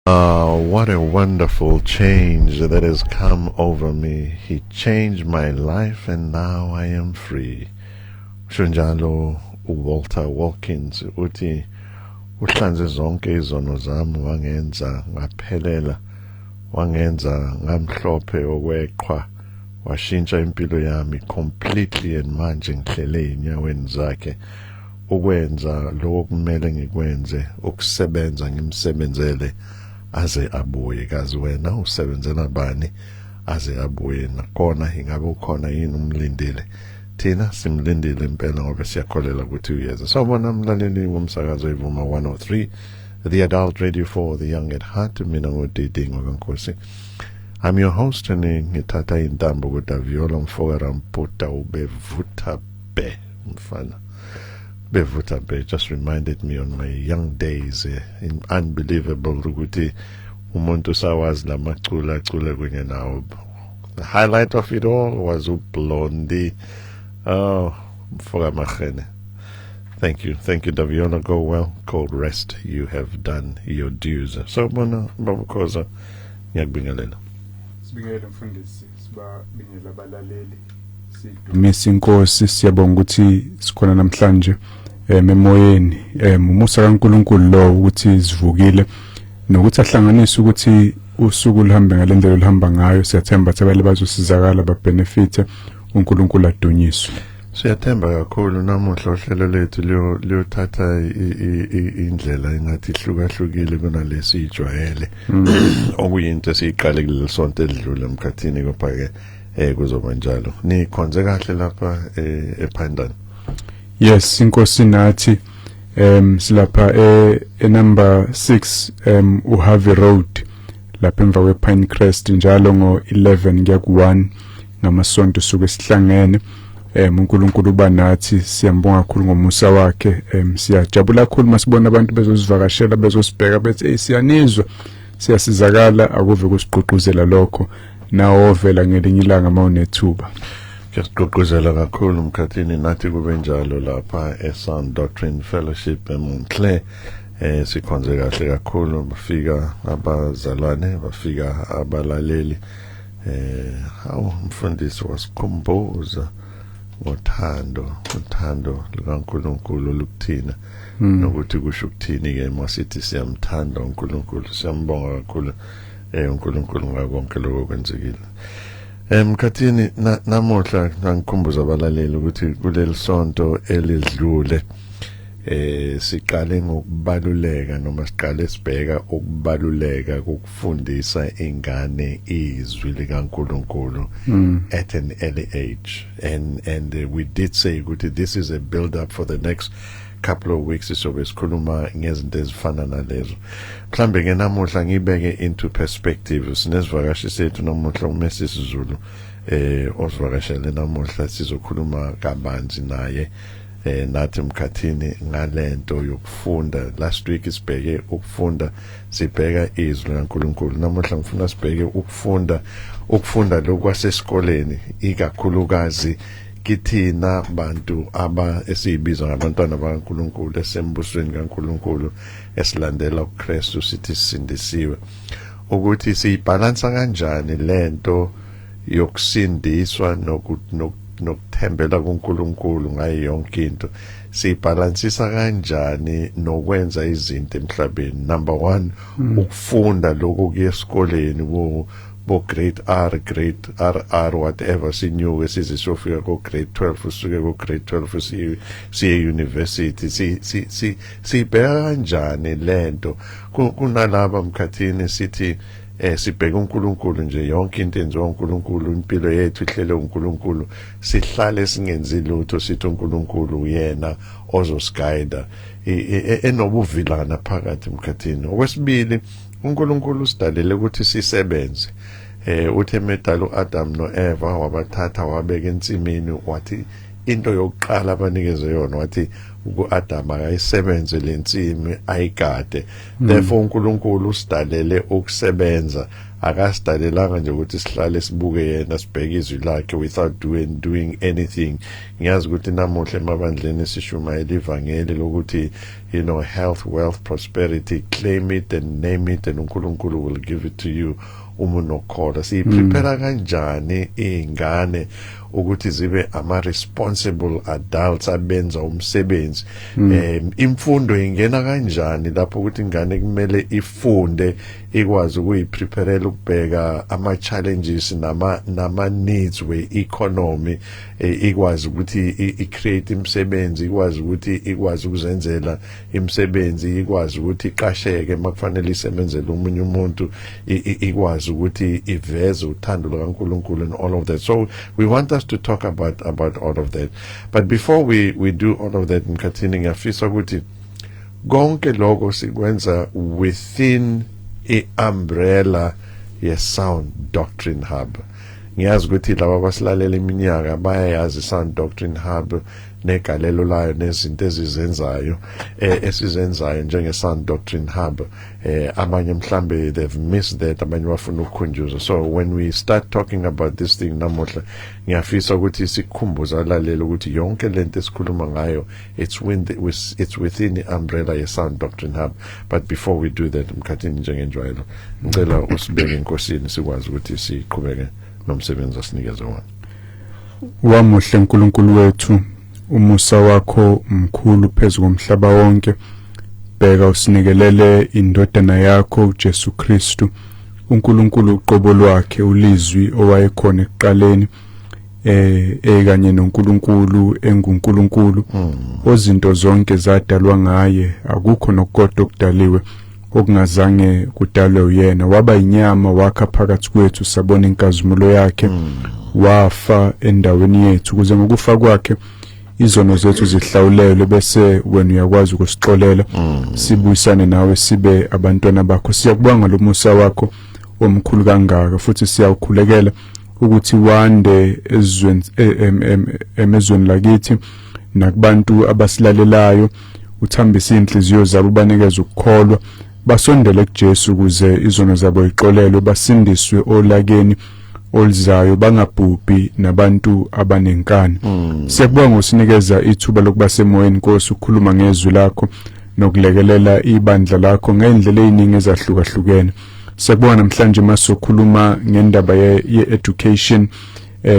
What a wonderful change that has come over me. He changed my life and now I am free. Usho njalo uWalter Watkins, uthi uhlanze zonke izono zami, wangenza ngaphelela, wangenza ngamhlophe okweqhwa, washintsha impilo yami completely, and manje ngihlele enyaweni zakhe ukwenza lokho kumele ngikwenze, ukusebenza ngimsebenzele aze abuye. Kazi wena usebenzela bani aze abuye? Nakhona ingabe ukhona yini umlindile? Thina simlindile impela ngoba siyakholela ukuthi uyeza. Sawubona mlaleli womsakazo iVuma 103, the adult radio for the young at heart. Mina nguDidingo kaNkosi, I'm your host, and ngithatha intambo kuDaviola mfoka Ramputa. Ubevutha be mfana, bevutha be. Just reminded me on my young days, unbelievable ukuthi umuntu sawazi lamaculo acule kunye nawo. The highlight of it all was uBlondie. Oh, mfoka Mahene, thank you, thank you, Daviola. Go well, go rest, you have done your dues. So bona babukhoza, ngiyakubingelela. Sibingelele mfundisi, sibabingelela abalaleli. Sidumise inkosi, siyabonga ukuthi sikhona namhlanje emoyeni. Umusa kaNkuluNkulu lo ukuthi sivukile nokuthi ahlanganise ukuthi usuku luhambe ngalendlela olihamba ngayo. Siyathemba ukuthi abale bazosizakala, babenefit, uNkulunkulu adunyiswe. Siyathemba kakhulu. Namuhla uhlelo lethu liyothatha indlela engathi ihlukahlukile kunalesi ijwayele, okuyinto esiyiqale kuleli sonto elidlule emkhathini, kodwa ke kuzoba njalo. Nikhonze kahle lapha ePinedale? Yes, inkosi nathi. Silapha e number 6 uHarvey Road, lapha emva kwePinecrest. Njalo ngo11 kuya ku1 ngamasonto suke sihlangene. UNkulunkulu uba nathi, siyambonga kakhulu ngomusa wakhe. Siyajabula kakhulu masibona abantu bezosivakashela, bezosibheka, bethi, "Hey, siyanizwa, siyasizakala." Akuve kusigqugquzela lokho. Nawo ovela ngelinye ilanga mawunethuba. Kuyasigqugquzela kakhulu mkhathini, nathi kube njalo lapha eSound Doctrine Fellowship eMontclair. Sikhonze kahle kakhulu, bafika abazalwane, bafika abalaleli. Hawu, umfundisi wasikhumbuza ngothando, uthando lukaNkuluNkulu lukuthina, nokuthi kusho ukuthini ke masithi siyamthanda uNkulunkulu. Siyambonga kakhulu uNkulunkulu ngako konke lokho kwenzekile. Emkhathini namuhla ngikhumbuza abalaleli ukuthi kuleli sonto elidlule siqale ngokubaluleka, noma siqale sibheka ukubaluleka kokufundisa ingane izwi likaNkuluNkulu at an early age, and we did say ukuthi this is a build up for the next couple of weeks, sobe sikhuluma ngezinto ezifana nalezo. Mhlambe ke namuhla ngibeke into perspective. Sinesivakashi sethu namuhla, uMrs Zulu, osivakashele namuhla. Sizokhuluma kabanzi naye nathi mkhathini ngalento yokufunda. Last week sibheke ukufunda, sibheka izwi likaNkuluNkulu. Namuhla ngifuna sibheke ukufunda lokwasesikoleni, ikakhulukazi kithina bantu aba esiyibiza ngabantwana bakaNkuluNkulu, esembusweni kaNkuluNkulu, esilandela uKristu, sithi sisindisiwe, ukuthi siyibhalansa kanjani lento yokusindiswa nokuthembela kuNkulunkulu ngayo yonke into. Siyibhalansisa kanjani nokwenza izinto emhlabeni? Number 1, ukufunda lokho kuye esikoleni, bo grade R, grade RR, whatever, sinyuke size siyofika ko grade 12, usuke ko grade 12 siye university. Si si si sibheka kanjani lento kunalaba mkhathini sithi sibheka uNkulunkulu nje, yonke into enziwa uNkulunkulu, impilo yethu ihlele uNkulunkulu, sihlale singenzi lutho, sithi uNkulunkulu uyena ozosiguide, enobuvilana phakathi mkhathini. Okwesibili, uNkulunkulu usidalele ukuthi sisebenze. Uthe medala uAdam noEva, wabathatha wabeka ensimini, wathi into yokuqala abanikeze yona, wathi Ku-Adam akayisebenze lensimi ayigade. Therefore uNkulunkulu usidalele ukusebenza, akasidalelanga nje ukuthi sihlale sibuke yena, sibheke izwi lakhe without doing anything. Ngiyazi ukuthi namuhla emabandleni sishumayela ivangeli lokuthi health, wealth, prosperity, claim it and name it and uNkulunkulu will give it to you uma unokukholwa. Siyiprepare kanjani izingane ukuthi zibe ama responsible adults abenza umsebenzi? Imfundo ingena kanjani lapho, ukuthi ingane kumele ifunde, ikwazi ukuyipreparela ukubheka ama challenges nama needs we economy, ikwazi ukuthi i create imisebenzi, ikwazi ukuthi ikwazi ukuzenzela imisebenzi, ikwazi ukuthi iqasheke makufanele isebenzele omunye umuntu, ikwazi ukuthi iveze uthando lukaNkulunkulu and all of that? So we want us to talk about all of that, but before we do all of that, Mkhathini, ngiyafisa ukuthi konke lokho sikwenza within i-umbrella ye-Sound Doctrine Hub. Ngiyazi ukuthi laba abasilalela iminyaka bayayazi i-Sound Doctrine Hub negalelo layo nezinto ezizenzayo, esizenzayo njenge Sound Doctrine Hub. Abanye mhlambe they've missed that, abanye bafuna ukukhunjuzwa. So when we start talking about this thing namuhla, ngiyafisa ukuthi sikukhumbuze abalaleli ukuthi yonke lento esikhuluma ngayo, it's within the umbrella ye Sound Doctrine Hub. But before we do that, Mkhathini, njengenjwayelo, ngicela usibeke enkosini, sikwazi ukuthi siqhubeke nomsebenzi asinikeze wona. Wamuhle uNkulunkulu wethu, umusa wakho mkhulu phezulu komhlaba wonke. Bheka, usinikelele indodana yakho uJesu Kristu, uNkulunkulu uqobo lwakhe, ulizwi owayekhona ekuqaleni ekanye noNkulunkulu, enguNkulunkulu, ozinto zonke zadalwa ngaye, akukho nokukodwa okudaliwe okungazange kudalwe uyena. Waba inyama, wakha phakathi kwethu, sabona inkazimulo yakhe. Wafa endaweni yethu ukuze ngokufa kwakhe izono zethu zihlawulelwe, bese wena uyakwazi ukusixolela, sibuyisane nawe, sibe abantwana bakho. Siyakubonga lo musa wakho omkhulu kangaka, futhi siyawukhulekela ukuthi wande ezweni, emezweni lakithi nakubantu abasilalelayo. Uthambise inhliziyo zabo, banikeze ukukholwa, basondele kuJesu ukuze izono zabo ixolelwe, basindiswe olakeni oluzayo, bangabhubhi nabantu abanenkani. Siyakubonga usinikeza ithuba lokuba semoyeni, Nkosi, ukukhuluma ngezwi lakho nokulekelela ibandla lakho ngendlela eziningi ezahlukahlukene. Siyakubonga namhlanje masokhuluma ngendaba ye-education,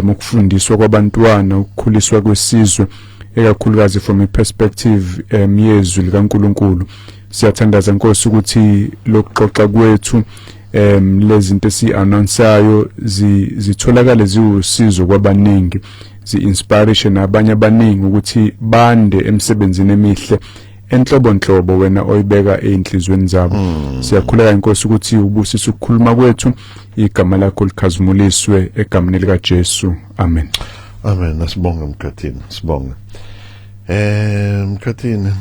ukufundiswa kwabantwana, ukukhuliswa kwesizwe, ekakhulukazi from a perspective yezwi likaNkulunkulu. Siyathandaza, Nkosi, ukuthi lokuxoxa kwethu, lezinto esi-announceayo, zitholakale ziwusizo kwabaningi, zi-inspiration nabanye abaningi ukuthi bande emsebenzini emihle enhlobonhlobo wena oyibeka einhlizweni zabo. Siyakhuleka, inkosi, ukuthi ubusise ukukhuluma kwethu, igama lakho likhazimuliswe, egameni lika Jesu, amen. Amen. Asibonge, Mkhathini, sibonge. Mkhathini,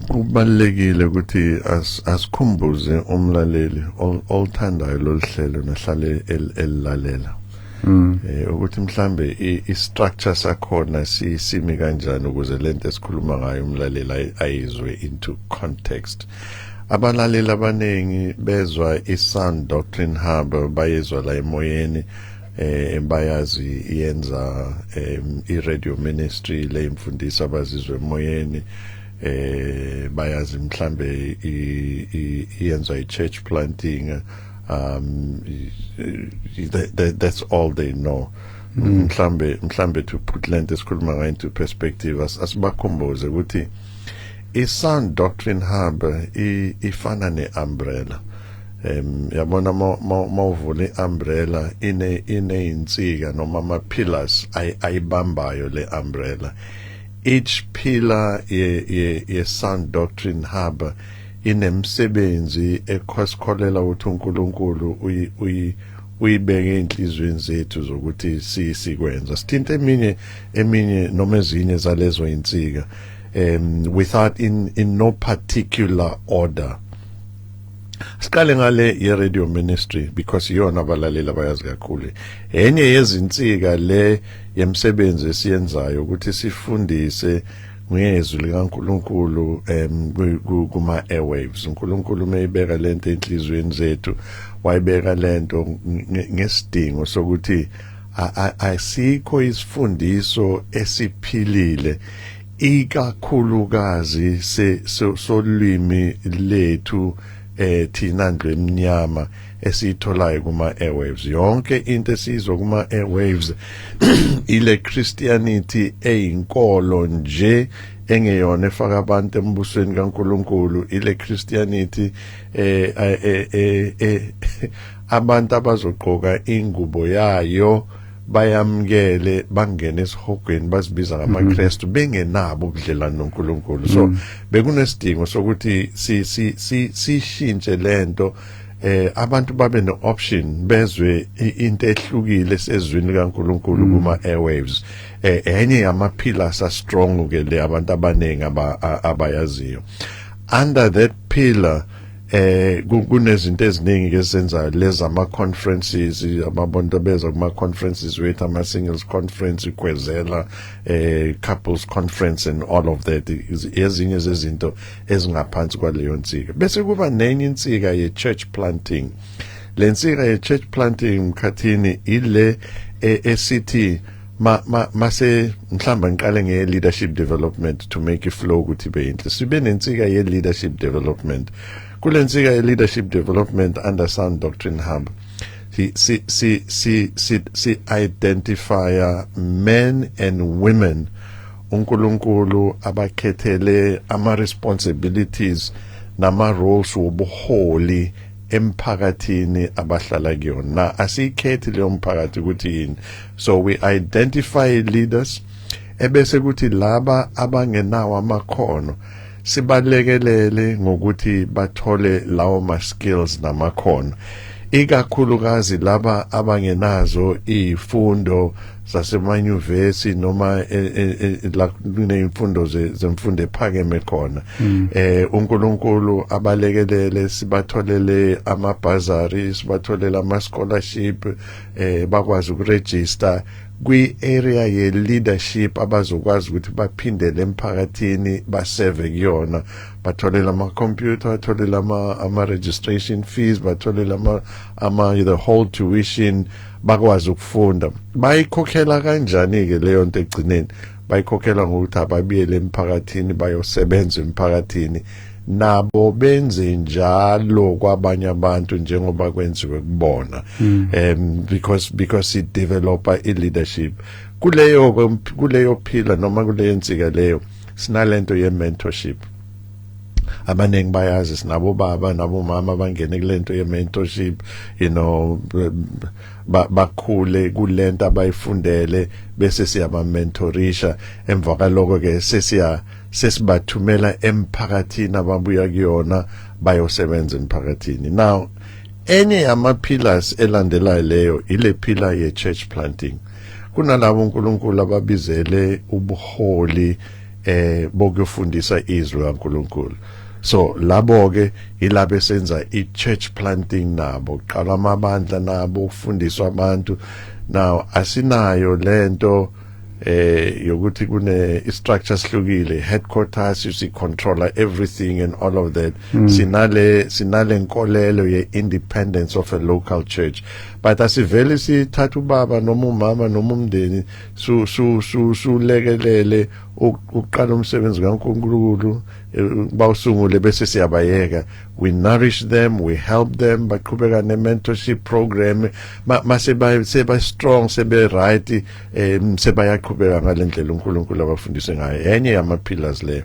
kubalekile ukuthi asikhumbuze umlaleli oluthandayo lolu hlelo nahlale elilalela ukuthi mhlambe i structure sakhona simi kanjani ukuze lento esikhuluma ngayo umlaleli ayizwe into context. Abalaleli abaningi bezwa i-Sound Doctrine Hub, bayezwa la emoyeni, bayazi iyenza i-radio ministry le imfundiso abazizwe emoyeni, bayazi mhlambe iyenza i-church planting. That's all they know. Mhlambe to put lento esikhuluma ngayo into perspective, asibakhumbuze ukuthi i-Sound Doctrine Hub ifana ne-umbrella. Yabona, mawuvula i-umbrella, ine insika noma ama pillars ayibambayo le umbrella. Each pillar ye Sound Doctrine Hub inemsebenzi ekhosikholela ukuthi uNkulunkulu uyi uyibeke enhliziyweni zethu zokuthi sikwenza. Sithinte eminye noma ezinye zalezo insika without in no particular order. Siqale ngale ye radio ministry because iyona abalaleli abayazi kakhulu. Enye yezinsika le yemsebenzi esiyenzayo ukuthi sifundise. Ngezwi likaNkuluNkulu kuma airwaves. uNkulunkulu mayibeka lento enhlizweni zethu, wayibeka lento ngesidingo sokuthi asikho isifundiso esiphilile, ikakhulukazi solimi lethu thina ndlu emnyama, esiyitholayo kuma airwaves. Yonke into esizwa kuma airwaves ile Christianity eyinkolo nje engeyona efaka abantu embusweni kaNkuluNkulu, ile Christianity abantu abazogqoka ingubo yayo bayamkele, bangene esihogweni, bazibiza ngamaKristu bengenabo ubudlelwano noNkulunkulu. So bekunesidingo sokuthi si si si sishintshe lento, abantu babe no option, bezwe into ehlukile sezwini kaNkuluNkulu kuma airwaves. Enye yama pillars a strong ke le abantu abaningi abayaziyo. Under that pillar kunezinto eziningi ke esenzayo, lezi ama conferences, abantu beza kuma conferences wethu, ama singles conference, ikhwezela, couples conference and all of that, ezinye zezinto ezingaphansi kwaleyo nsika. Bese kuba nenye insika ye church planting. Le nsika ye church planting, Mkhathini, ile esithi ma mase mhlamba ngiqale nge leadership development to make it flow ukuthi ibe yinhle. Sibe nensika ye leadership development. Kule nsika ye leadership development under Sound Doctrine Hub, si identify men and women uNkulunkulu abakhethele ama responsibilities nama roles wobuholi emphakathini abahlala kuyona. Na asikhethi leyo mphakathi ukuthi yini. So we identify leaders, ebese kuthi laba abangenawo amakhono sibalekelele ngokuthi bathole lawo ma skills namakhono, ikakhulukazi laba abangenazo izifundo zasemanyuvesi noma la kuneyimfundo zemfundo ephakeme khona. uNkulunkulu abalekelele, sibatholele ama-bursary, sibatholele ama scholarship, bakwazi ukuregister kwi area ye leadership abazokwazi ukuthi baphindele emphakathini baseve kuyona. Batholele ama computer, batholele ama registration fees, batholele ama the whole tuition, bakwazi ukufunda. Bayikhokhela kanjani ke leyo nto? Egcineni bayikhokhela ngokuthi ababiyele emphakathini, bayosebenza emphakathini, nabo benze njalo kwabanye abantu njengoba kwenziwe kubona, because it developa i leadership. Kuleyo pillar noma kuleyo nsika leyo sinalento ye mentorship. Abaningi bayazi, sinabo baba nabo mama bangene kulento ye mentorship, bakhule kulento abayifundele, bese siyaba mentorisha. Emva kaloko ke sesiya sesibathumela emphakathini ababuya kuyona, bayosebenza emphakathini. Now enye yama pillars elandelayo leyo ile pillar ye church planting. Kunalabo uNkulunkulu ababizele ubuholi bokufundisa izwi kaNkulunkulu. So labo ke yilabo esenza i-church planting nabo, qala amabandla nabo, ukufundiswa abantu. Now asinayo lento yokuthi kune structure sihlukile, headquarters you see controller everything and all of that. Sinale nkolelo ye independence of a local church, but asivele sithatha ubaba noma umama noma umndeni su su su sulekelele ukuqala umsebenzi kaNkulunkulu, bawusungule, bese siyabayeka. We nourish them, we help them, baqhubeka ne mentorship program. Mase seba strong, sebe right, sebayaqhubeka ngalendlela uNkulunkulu abafundise ngayo. Enye yama pillars leyo.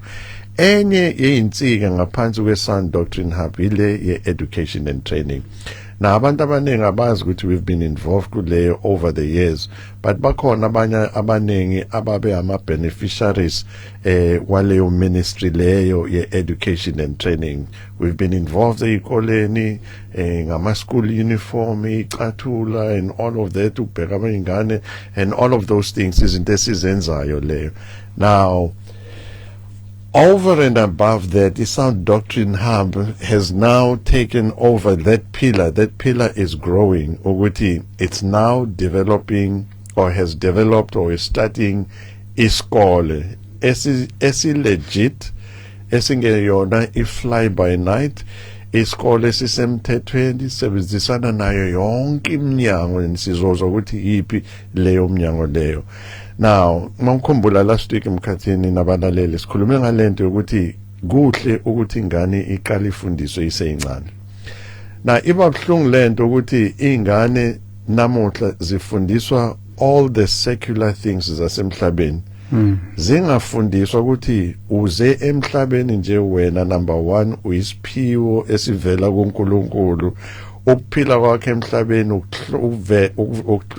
Enye yeyinsika ngaphansi kwe Sound Doctrine Hub ile ye education and training. Na abantu abaningi abazi ukuthi we've been involved kuleyo over the years, but bakhona abanye abaningi ababe ama beneficiaries waleyo ministry leyo ye education and training. We've been involved ezikoleni ngama school uniform, icathula and all of that, ukubheka abangane and all of those things, izinto esizenzayo leyo. Now over and above that, the Sound Doctrine Hub has now taken over that pillar. That pillar is growing. Ukuthi it's now developing or has developed or is starting iskole. esi legit, esingeyona i-fly by night, isikole sisemthethweni, sebenzisana nayo yonke iminyango. Sizozwa ukuthi yipi leyo mnyango leyo. Now, mangikhumbula last week, emkhathini nabalaleli, sikhulume ngalento yokuthi kuhle ukuthi ingane iqale ifundiswe iseyincane. Na iba buhlungu lento ukuthi ingane namuhla zifundiswa all the secular things zasemhlabeni, zingafundiswa ukuthi uze emhlabeni nje wena, number 1, uyisiphiwo esivela kuNkulunkulu. Ukuphila kwakhe emhlabeni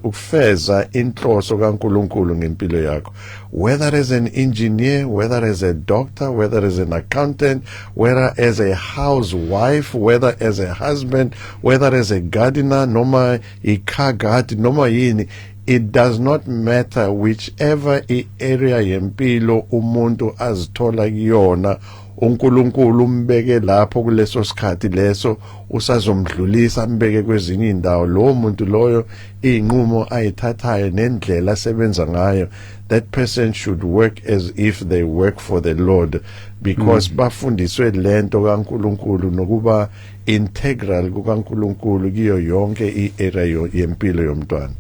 ukufeza inhloso kaNkulunkulu ngempilo yakho, whether as an engineer, whether as a doctor, whether as an accountant, whether as a housewife, whether as a husband, whether as a gardener, noma i-car guard, noma yini. It does not matter whichever area yempilo umuntu azithola kuyona, uNkulunkulu umbeke lapho kuleso sikhathi leso, usazomdlulisa ambeke kwezinye indawo. Lo muntu loyo, inqumo ayithathayo nendlela asebenza ngayo, that person should work as if they work for the Lord, because bafundiswe lento kaNkulunkulu nokuba integral kukaNkulunkulu kiyo yonke iarea yempilo yomntwana.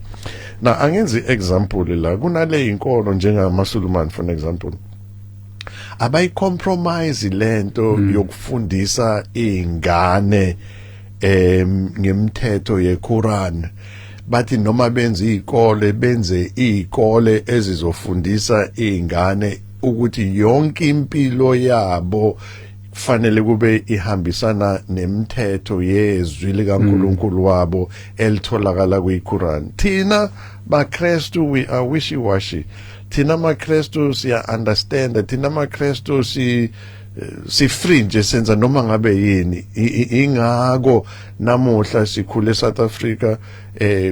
Na angenzi example la, kunale inkolo njengamaSulumane, for example, abayicompromise lento yokufundisa ingane ngemthetho yeQuran. Bathi noma benze izikole, benze izikole ezizofundisa izingane ukuthi yonke impilo yabo kufanele kube ihambisana nemithetho yezwi likaNkulunkulu wabo elitholakala kwiQuran. Thina baKristu, we are wishy washy. Thina maKristu siya understand, thina maKristu si free nje, senza noma ngabe yini. Ingako namuhla sikhule eSouth Africa,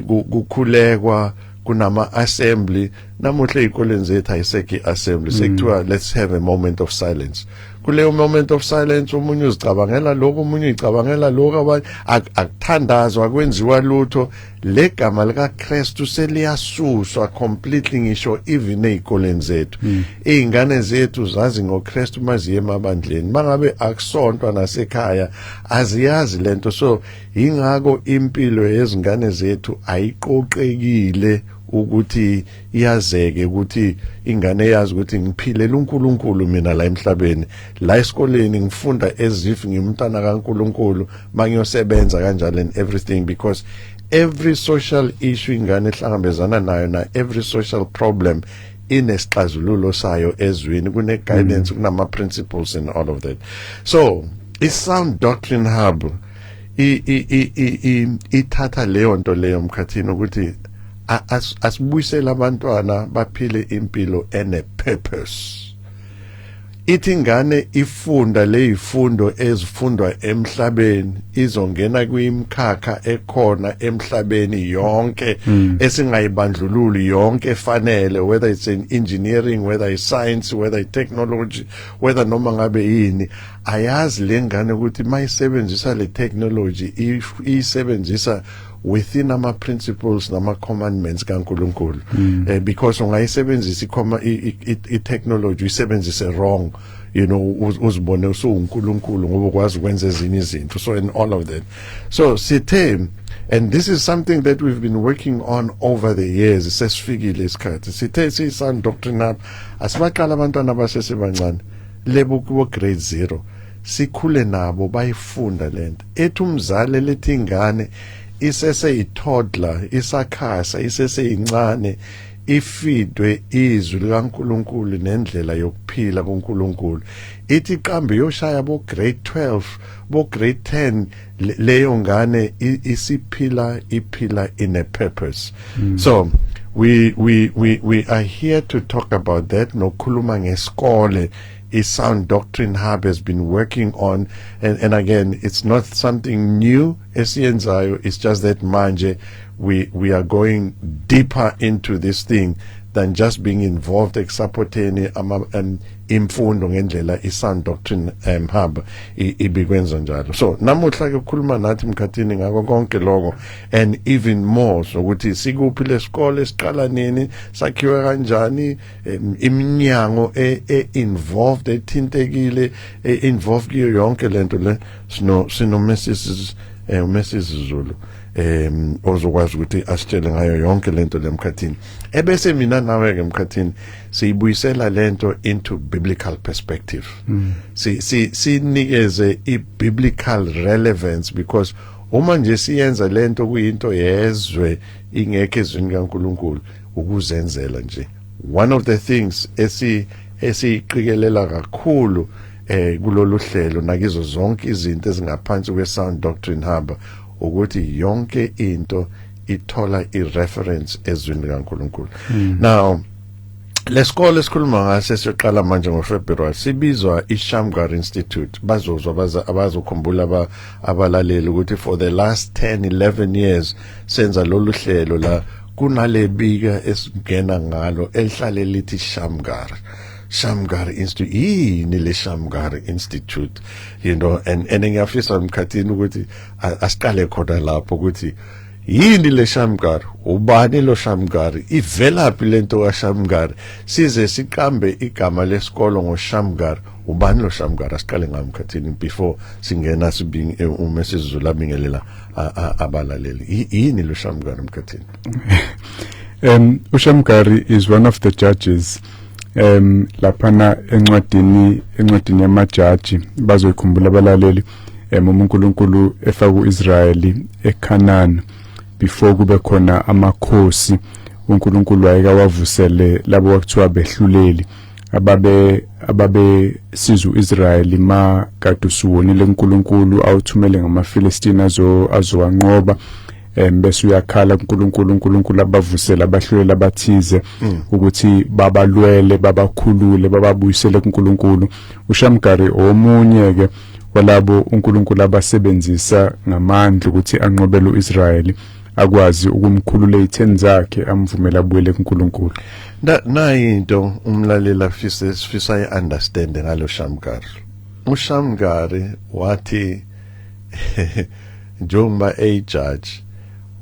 kukhulekwa, kunama assembly. Namuhla ezikoleni zethu ayisekho i-assembly, sekuthiwa let's have a moment of silence. Kuleyo moment of silence, omunye uzicabangela lokho, omunye uyicabangela lokho, abanye akuthandazwa, kwenziwa lutho. Legama likaKristu seliyasuswa completely, ngisho even ezikoleni zethu. Izingane zethu zazi ngoKristu maziye emabandleni, mangabe akusontwa nasekhaya aziyazi lento. So ingako impilo yezingane zethu ayiqoqekile ukuthi iyazeke, ukuthi ingane yazi ukuthi ngiphilela uNkulunkulu mina la emhlabeni, la esikoleni ngifunda as if ngimntana kaNkulunkulu, mangiyosebenza kanjalo and everything, because every social issue ingane ehlangabezana nayo na every social problem inesixazululo sayo ezwini, kune guidance, kunama principles and all of that. So i Sound Doctrine Hub i ithatha leyo nto leyo mkhathini ukuthi asibuyisele abantwana baphile impilo ene purpose. Ithi ingane ifunda lezifundo ezifundwa emhlabeni, izongena kwimkhakha ekhona emhlabeni yonke esingayibandlululi, yonke efanele, whether it's in engineering, whether it's science, whether it's technology, whether noma ngabe yini. Ayazi lengane ukuthi mayisebenzisa le technology, isebenzisa within ama principles nama commandments kaNkulunkulu, because ungayisebenzisa i technology uyisebenzise wrong, uzibone usuuNkulunkulu ngoba ukwazi ukwenza ezinye izinto. So in all of that, so sithe, and this is something that we've been working on over the years, sesifikile isikhathi. Sithe siyi-Sound Doctrine Hub, asibaqala abantwana abasesebancane lebo kubo grade 0, sikhule nabo bayifunda lento. Ethi umzali lethi ingane iseseyitoddler, isakhasa, iseseyincane, ifidwe izwi likaNkulunkulu nendlela yokuphila kuNkulunkulu. Ithi qambe yoshaya bo grade 12, bo grade 10, leyo ngane isiphila, iphila in a purpose. So we are here to talk about that, nokukhuluma ngesikole i-Sound Doctrine Hub has been working on. And again, it's not something new esiyenzayo, it's just that manje we are going deeper into this thing than just being involved ekusupporteni ama Imfundo ngendlela iSound Doctrine Hub ibikwenza njalo. So namuhla ke ukukhuluma nathi Mkhathini ngako konke lokho and even more, so ukuthi sikuphi lesikole, siqala nini, sakhiwe kanjani, iminyango e involved, ethintekile, involved kuyo yonke lento le. Sino Mrs Zulu ozokwazi ukuthi asitshele ngayo yonke lento lemkhathini, ebese mina nawe ke Mkhathini siyibuyisela lento into biblical perspective, si si sinikeze i biblical relevance, because uma nje siyenza lento kuyinto yezwe, ingekho ezwini kaNkuluNkulu, ukuzenzela nje. One of the things esiqikelela kakhulu kulolu hlelo nakizo zonke izinto ezingaphansi kwe-Sound Doctrine Hub ukuthi yonke into ithola i-reference ezwini likaNkuluNkulu. Now lesikole esikhuluma ngaso siyoqala manje ngoFebruary sibizwa iShamgar Institute. Bazozwa baza abazokhumbula abalaleli ukuthi for the last 10 11 years senza lolu hlelo la, kunalebika esingena ngalo elihlale lithi Shamgar Institute. Yini le Shamgar Institute? And ngiyafisa Mkhathini ukuthi asiqale khona lapho ukuthi yini le Shamgar, ubani lo Shamgar, ivelaphi lento kaShamgar, size siqambe igama lesikolo ngoShamgar, ubani lo Shamgar? Asiqale ngaMkhathini before singena sibing uma sizulu abingelela abalaleli. Yini lo Shamgar, Mkhathini? uShamgari is one of the judges laphana encwadini yamajaji. Bazoyikhumbula abalaleli uNkulunkulu efaka uIsrayeli eCanaan before kube khona amakhosi, uNkulunkulu wayekawavusele labo kwakuthiwa behluleli ababe siza uIsrayeli ma kade usuwonile uNkulunkulu awuthumele ngamaFilistini azowanqoba, bese uyakhala kuNkulunkulu, uNkulunkulu abavusela abahlulela abathize ukuthi babalwele, babakhulule, bababuyisele kuNkulunkulu. uShamgari omunye ke walabo uNkulunkulu abasebenzisa ngamandla ukuthi anqobele uIsrayeli, akwazi ukumkhulula ezitheni zakhe, amvumela abuyele kuNkulunkulu. Na into umlalela afise sifisa i-understand ngalo Shamgar. uShamgari wathi njengoba eyi-judge,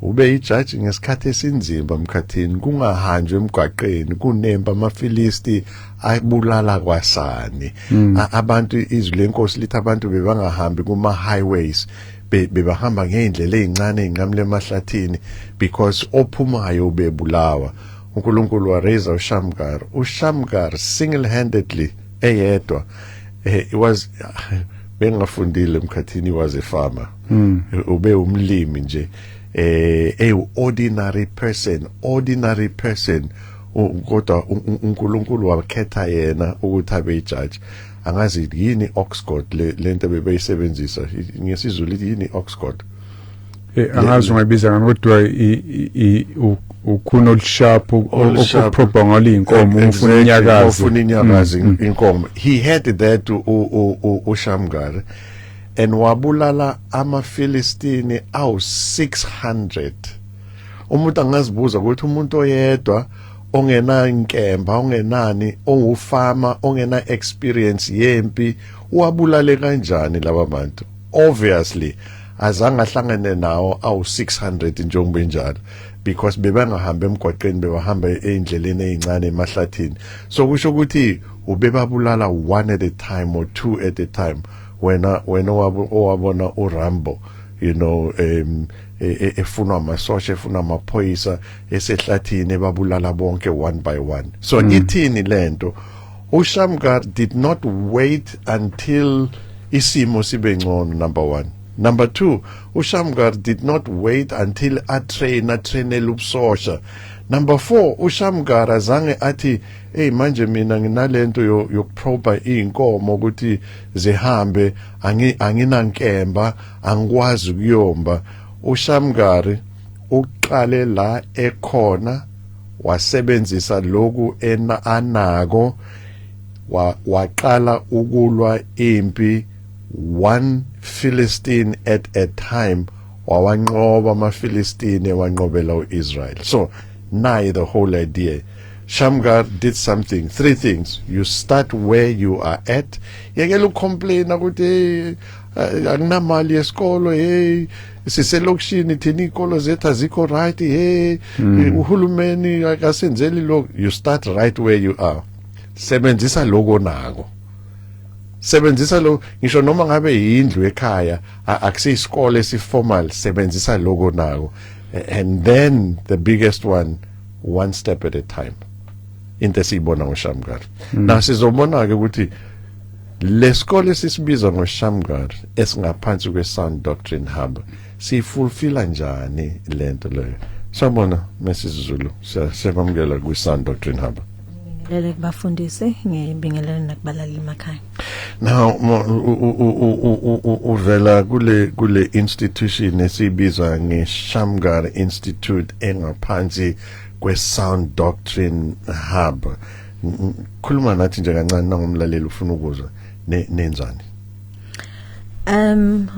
ube ijaji ngesikhathi esinzima Mkhathini, kungahanjwe emgwaqeni, kunempa, amaFilisti abulala kwasani. Abantu, izwi lenkosi lithi abantu bebangahambi kuma highways, bebahamba ngeindlela ezincane ezinqamule emahlathini because ophumayo ubebulawa. uNkulunkulu wa-raise uShamgar. uShamgar single handedly, eyedwa, it was bengafundile Mkhathini, he was a farmer, ube umlimi nje, a ordinary person, ordinary person, kodwa uNkulunkulu wakhetha yena ukuthi abe ijudge. Angazi yini ox goad lento bebeyisebenzisa ngesiZulu, ithi yini ox goad? Angazi ungayibiza ngani, kodwa ukhuni olusharp Olusharp. okuproba ngalo inkomo uma ufuna inyakazi. Ufuna inyakazi inkomo. He had that uShamgar and wabulala amaFilistini awu 600. Umuntu angazibuza ukuthi umuntu oyedwa ongena inkemba, ongenani, ongufama, ongena experience yempi, wabulale kanjani laba bantu? Obviously azange ahlangane nawo awu 600 njengoba enjalo, because bebangahamba emgwaqeni, bebahamba ey'ndleleni ey'ncane emahlathini. So kusho ukuthi ubebabulala one at a time or two at a time. Wena owabona uRambo efunwa amasosha, efuna amaphoyisa, esehlathini ebabulala bonke one by one. So ithini lento? uShamgar did not wait until isimo sibe ngcono, number 1. Number 2, uShamgar did not wait until a-train, atrainela ubusosha. Number 4, uShamgar azange athi, "Hey, manje mina nginalento yokuproba inkomo ukuthi zihambe, anginankemba, angikwazi ukuyomba." uShamgari uqale la ekhona, wasebenzisa lokhu ena anako, waqala ukulwa impi one Philistine at a time, wawanqoba amaFilistine, wanqobela uIsrael. So nayi the whole idea. Shamgar did something, three things. You start where you are at. Yekela ucomplain ukuthi, "Hey, akunamali yesikolo, hey, siselokishini thina, izikolo zethu azikho right, hey, uhulumeni akasenzeli lokho." You start right where you are. Sebenzisa lokho nako, sebenzisa lo, ngisho noma ngabe yindlu ekhaya, akusiyisikole esiformal, sebenzisa lokho nako. And then the biggest one, one step at a time, into esiyibona ngoShamgar. Na sizobona ke ukuthi lesikole sisibiza ngoShamgar esingaphansi kwe-Sound Doctrine Hub siyifulfilla njani lento leyo. Sawubona, Mrs Zulu, siyakwamukela kwi-Sound Doctrine Hub. Ngibingelele kubafundisi, ngibingelele nakubalaleli emakhaya. Now uvela kule institution esibiza ngeShamgar Institute engaphansi kwe-Sound Doctrine Hub. Khuluma nathi nje kancane nangumlaleli ufuna ukuzwa nenzani.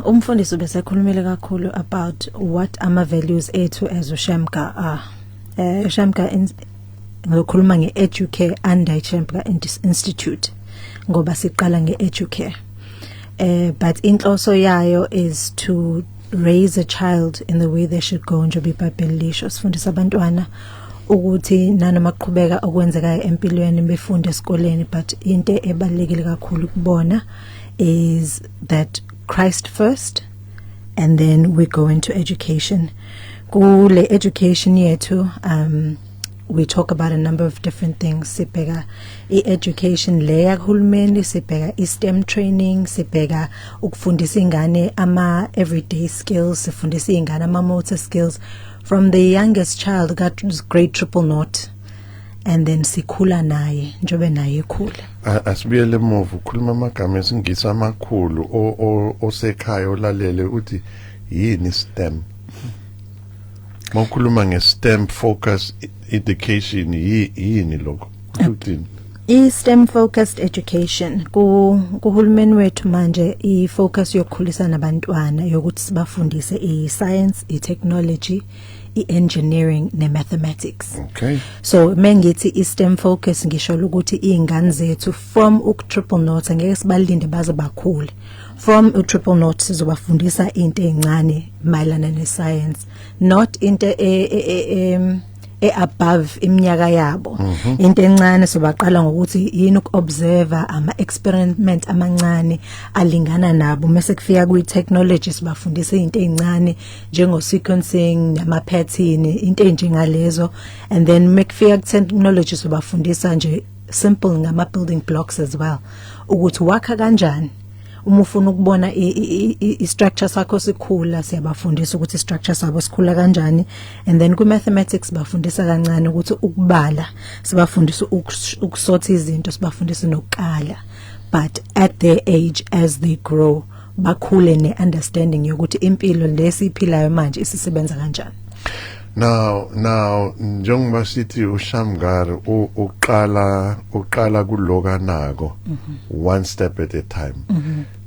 Umfundisi ubesekhulumile kakhulu about what ama values ethu as uShamgar are. Shamgar, ngizokhuluma ngeEducare under iShamgar Institute ngoba siqala ngeEducare. But inhloso yayo is to raise a child in the way they should go, njengoba iBhayibheli lisho. Sifundisa abantwana ukuthi nanoma kuqhubeka okwenzekayo empilweni, befunde esikoleni, but into ebalulekile kakhulu kubona is that Christ first and then we go into education. Kule education yethu, we talk about a number of different things. Sibheka i-education le yakahulumeni, sibheka i-STEM training, sibheka ukufundisa ingane ama everyday skills, sifundisa ingane ama motor skills from the youngest child got grade 000 and then sikhula naye njobe naye ekhula. Asibuyele emuva. Ukhuluma amagama esingisi amakhulu, osekhaya olalele uthi yini STEM? Mawukhuluma nge-STEM focus education, yini lokho? Kusho ukuthini? I-STEM focused education ku kuhulumeni wethu manje, i-focus yokukhulisa nabantwana yokuthi sibafundise i-science, i-technology, i-engineering ne-mathematics. So mengithi i-STEM focus, ngisho ukuthi izingane zethu from u-000, angeke sibalinde baze bakhule, from u-000 sizobafundisa into ezincane mayelana ne-science, not into e above iminyaka yabo. Into encane sobaqala ngokuthi yini ukuobserve, ama experiment amancane alingana nabo. Mase kufika kwi technology, sibafundisa izinto ezincane njengo sequencing nama pattern, into enjengalezo. And then mekufika ku technology, sobafundisa nje simple ngama building blocks as well, ukuthi wakha kanjani. Uma ufuna ukubona i structure sakho sikhula, siyabafundisa ukuthi i structure sabo sikhula kanjani. And then ku mathematics bafundisa kancane ukuthi ukubala, sibafundisa ukusort izinto, sibafundisa nokukala, but at their age, as they grow, bakhule ne understanding yokuthi impilo lesiphilayo manje isisebenza kanjani. Now njengoba sithi uShamgar uqala kuloka nako, one step at a time,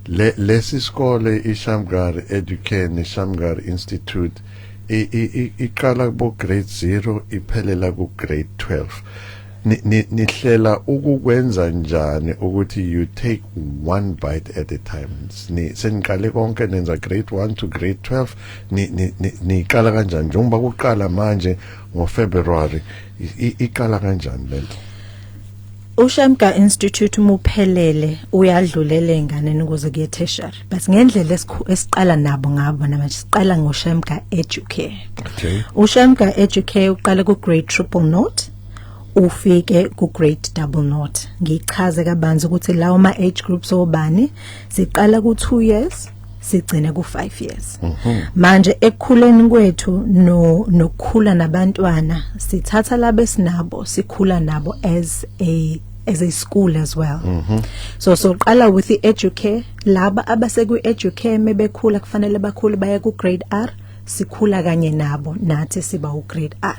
le lesi sikole iShamgar Educare, iShamgar Institute, iqala kubo grade 0 iphelela ku grade 12. Nihlela ukukwenza njani ukuthi you take one bite at a time? Ni seniqale konke, nenza grade 1 to grade 12, ni niqala kanjani njengoba kuqala manje ngoFebruary? Iqala kanjani lento? uShamgar Institute umuphelele uyadlulela enganeni ukuze kuye tertiary, but ngendlela esiqala nabo ngabo namanje, siqala ngoShamgar Educare. uShamgar Educare uqala ku grade 000 ufike ku grade 00. Ngichaze kabanzi ukuthi lawo ma age groups obani. Siqala ku 2 years, sigcine ku 5 years. Manje ekukhuleni kwethu no nokukhula nabantwana, sithatha laba esinabo, sikhula nabo as a school as well. So soqala with the Educare. Laba abasekwi Educare mebekhula kufanele bakhule baye ku grade R, sikhula kanye nabo nathi, siba u grade R.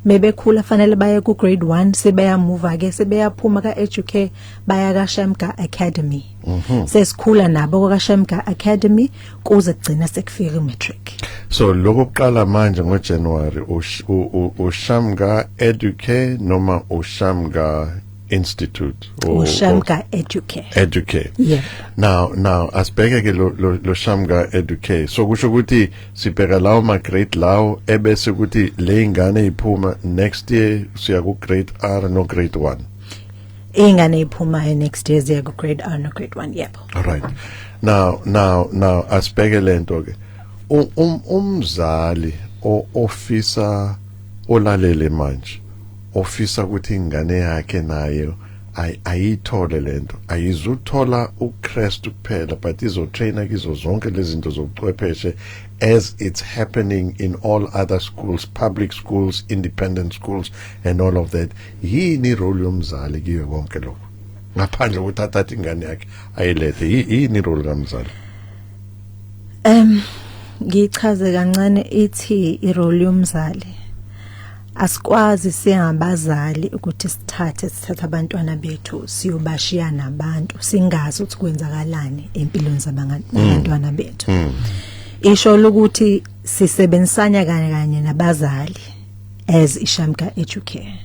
Mebekhula fanele baye ku grade 1, sebeyamuva ke, sebeyaphuma ka Educare, baya ka Shamgar Academy. Sesikhula nabo ka Shamgar Academy kuze kugcina sekufika ku matric. So lokho kuqala manje ngoJanuary, uShamga Educare noma uShamga Institute? UShamga Educare. Educare. Yeah. Now asibheke ke lo Shamga Educare. So kusho ukuthi sibheka lawo ma grade lawo, ebese ukuthi le ingane iphuma next year siya ku grade R no grade 1. Ingane iphumayo next year ziya ku grade R no grade 1, yebo. All right, now asibheke lento ke. Umzali ofisa, olalele manje, ofisa ukuthi ingane yakhe nayo ayithole lento, ayizuthola uKristu kuphela but izotraina kizo zonke lezi zinto zobuchwepheshe as it's happening in all other schools, public schools, independent schools and all of that, yini role yomzali kiyo konke lokho ngaphandle kokuthi athathe ingane yakhe ayilethe? Yini role kamzali? Ngichaze kancane, ithi irole yomzali, asikwazi singabazali ukuthi sithathe abantwana bethu siyobashiya nabantu singazi ukuthi kwenzakalani empilweni zabantwana bethu. Isho ukuthi sisebenzisana kanye kanye nabazali as iShamga Educare.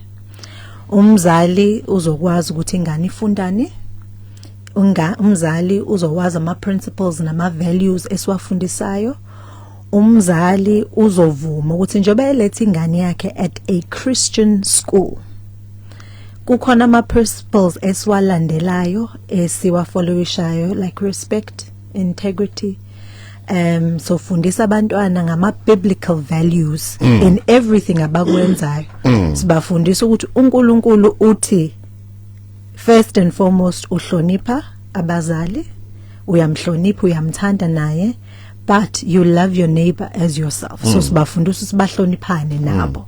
Umzali uzokwazi ukuthi ingane ifundani, unga umzali uzokwazi ama principles nama values esiwafundisayo. Umzali uzovuma ukuthi njengoba eletha ingane yakhe at a Christian school, kukhona ama principles esiwalandelayo, esiwafollowishayo, like respect, integrity. So fundisa abantwana ngama biblical values in everything abakwenzayo. Sibafundisa ukuthi uNkulunkulu uthi first and foremost uhlonipha abazali, uyamhlonipha, uyamthanda naye, but you love your neighbor as yourself. So sibafundisa ukuthi bahloniphane nabo,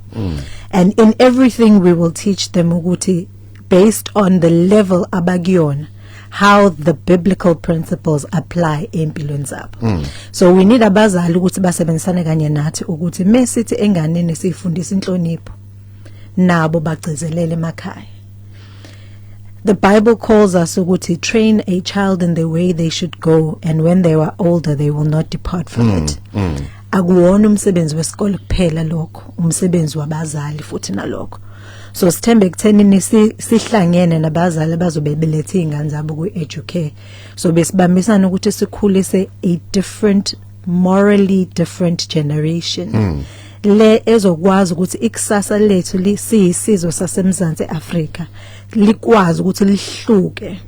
and in everything we will teach them ukuthi based on the level abakuyona, how the biblical principles apply empilweni zabo. So we need abazali ukuthi basebenzisane kanye nathi ukuthi mesithi enganeni sifundisa inhlonipho, nabo bagcizelele emakhaya. The Bible calls us ukuthi train a child in the way they should go, and when they are older they will not depart from it. Akuwona umsebenzi wesikole kuphela lokho, umsebenzi wabazali futhi nalokho. So sithembe ekuthenini sihlangene nabazali abazobe belethe izingane zabo ku-Educare, so besibambisana ukuthi sikhulise a different, morally different generation le ezokwazi ukuthi ikusasa lethu lisiyisizwe saseMzansi Afrika likwazi ukuthi lihluke,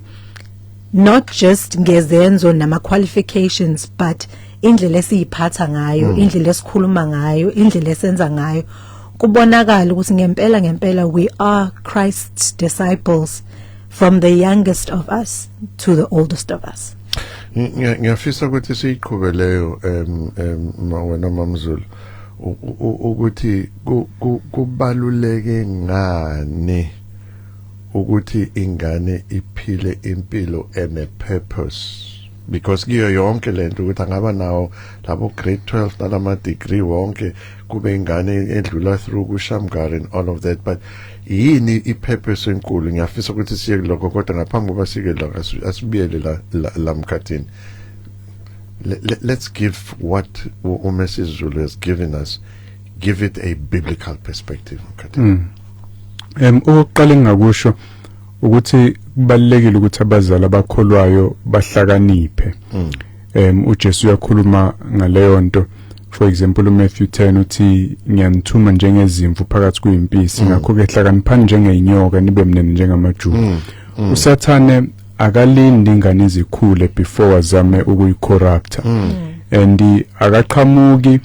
not just ngezenzo nama qualifications, but indlela esiyiphatha ngayo, indlela esikhuluma ngayo, indlela esenza ngayo, kubonakala ukuthi ngempela ngempela we are Christ's disciples, from the youngest of us to the oldest of us. Ngiyafisa ukuthi siyiqhube leyo, em em wena Mamzulu, ukuthi kubaluleke ngani ukuthi ingane iphile impilo ene purpose, because kuyo yonke lento ukuthi angaba nawo labo grade 12 nalama degree wonke, kube ingane edlula through kuShamgar and all of that, but yini ipurpose enkulu? Ngiyafisa ukuthi siye kulokho, kodwa ngaphambi kokuba sike lokho, asibuyele la mkhathini. Let's give what uMrs Zulu has given us, give it a biblical perspective, mkhathini. Okokuqala engingakusho ukuthi kubalulekile ukuthi abazali abakholwayo bahlakaniphe. UJesu uyakhuluma ngaleyo nto. For example, uMatthew 10 uthi, "Ngiyanithuma njengezimvu phakathi kwezimpisi, ngakho ke hlakaniphani njengeinyoka, nibe mnene njengamajuba." Usathane akalindi ingane izikhule before azame ukuyicorrupta, and akaqhamuki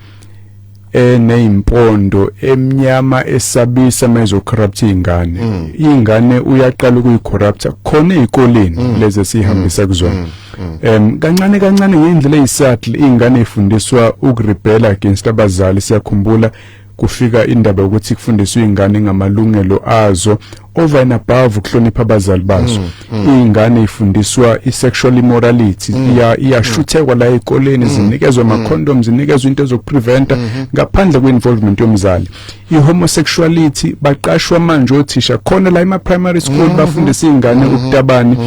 eneyimpondo emnyama esabisa mayizocorrupt ingane. Ingane uyaqala ukuyicorrupta khona ezikoleni lezi esihambisa kuzona, kancane kancane, ngendlela eyisubtle. Ingane ifundiswa ukurebel against abazali. Siyakhumbula Kufika indaba yokuthi kufundiswe ingane ngamalungelo azo over and above ukuhlonipha abazali bazo. Ingane ifundiswa i-sexual immorality, iyashuthekwa la ezikoleni, zinikezwa ama condoms, zinikezwa into zokupreventa ngaphandle kwe-involvement yomzali. I-homosexuality, baqashwa manje othisha khona la ema primary school, bafundisa izingane ubutabani,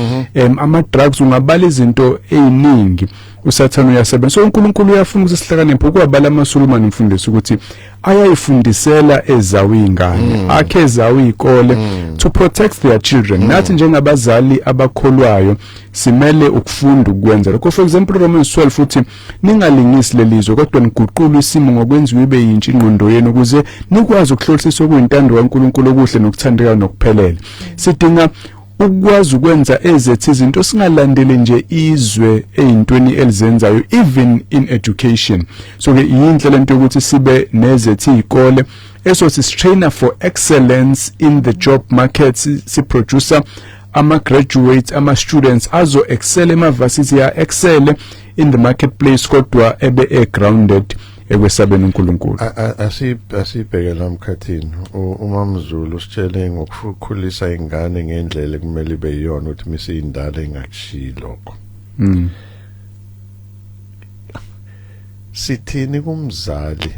ama drugs, ungabala izinto eziningi. Usathane uyasebenza, so uNkulunkulu uyafuna ukuthi sihlakaniphe. Ukwabala amaSulumane, mfundisi, ukuthi ayayifundisela ezawo ingane, akhe ezawo izikole to protect their children. Nathi njengabazali abakholwayo simele ukufunda ukwenza lokho. For example, Romans 12 futhi, ningalingisi lelizwe, kodwa niguqule isimo ngokwenziwa ibe yintsha ingqondo yenu, ukuze nikwazi ukuhlolisisa okuyintando kaNkulunkulu, okuhle nokuthandekayo nokuphelele. Sidinga ukwazi ukwenza ezethu izinto, singalandeli nje izwe ezintweni elizenzayo, even in education. So ke yinhle lento yokuthi sibe nezethu izikole esothi trainer for excellence in the job market, si produce ama graduates, ama students azo excel ema varsity, ya excel in the marketplace, kodwa ebe e grounded ekwesabeni uNkulunkulu. Asibheke la, Mkhathini. UMamZulu usitshele ngokukhulisa ingane ngendlela ekumele ibe yiyona, ukuthi misiyindala ingakushiyi lokho. Sithini kumzali